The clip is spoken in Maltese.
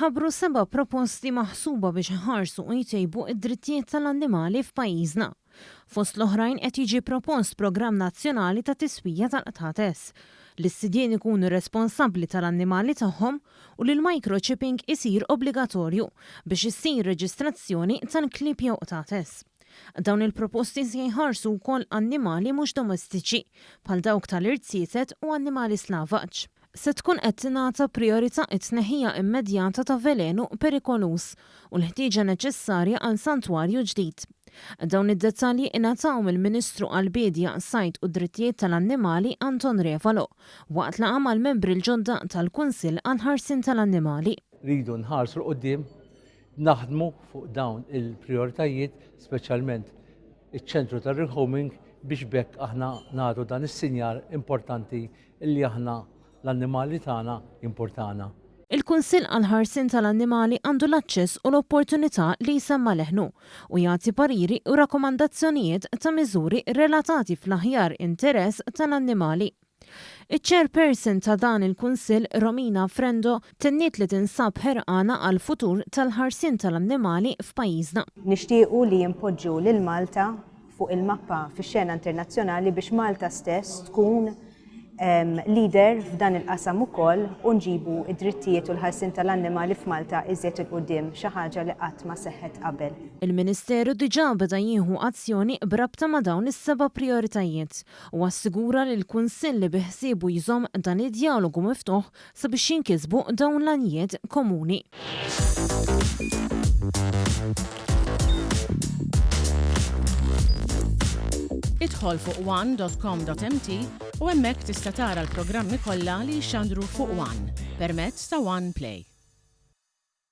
Tħabbru seba' proposti maħsuba biex iħarsu u jtejbu d-drittijiet tal-annimali f'pajjiżna. Fost l-oħrajn qed jiġi propost programm nazzjonali ta' tiswija tal-qtates, li s-sidien ikunu responsabbli tal-annimali tagħhom u li l-microchipping isir obbligatorju biex issir reġistrazzjoni tal-klieb jew qtates. Dawn il-proposti se jħarsu wkoll annimali mhux domestiċi, bħal dawk tal-irziezet u annimali slavaġ. Se tkun qed tingħata prijorità t-tneħħija immedjata ta' velenu perikoluż u l-ħtieġa neċessarja għal santwarju ġdid. Dawn id-dettalji ingħataw mill-Ministru għall-Biedja, Sajd u d-Drittijiet tal-Annimali Anton Refalo waqt laqgħa mal-membri l-ġodda tal-Kunsill għall-Ħarsien tal-Annimali. Rridu nħarsu 'l quddiem Naħdmu fuq dawn il-prijoritajiet, speċjalment iċ-ċentru tar-rehoming biex b'hekk aħna nagħtu dan is-sinjal importanti li aħna l-annimali tagħna jimpurtana. Il-Kunsill għall-Ħarsien tal-Annimali għandu l-aċċess u l-opportunità li jsemma' leħnu u jagħti pariri u rakkomandazzjonijiet ta' miżuri relatati fl-aħjar interess tal-annimali. Iċ-Chairperson ta' dan il-Kunsill, Romina Frendo, tenniet li tinsab ħerqana għall-futur tal-ħarsien tal-annimali f'pajjiżna. Nixtiequ li npoġġu lil Malta fuq il-mappa fix-xena internazzjonali biex Malta stess tkun leader f'dan il-qasam ukoll u nġibu d-drittijiet u l-ħarsien tal-annimali f'Malta iżjed 'il quddiem, xi ħaġa li qatt ma seħħet qabel. Il-Ministeru diġà beda jieħu azzjoni b'rabta ma' dawn is-seba' prijoritajiet. u assigura lill-Kunsill li biħsiebu jżomm dan id-djalogu miftuħ sabiex jinkisbu dawn l-għanijiet komuni. Idħol fuq one.com.mt u hemmhekk tista' tara l-programmi kollha li jixxandru fuq One permezz ta' One Play.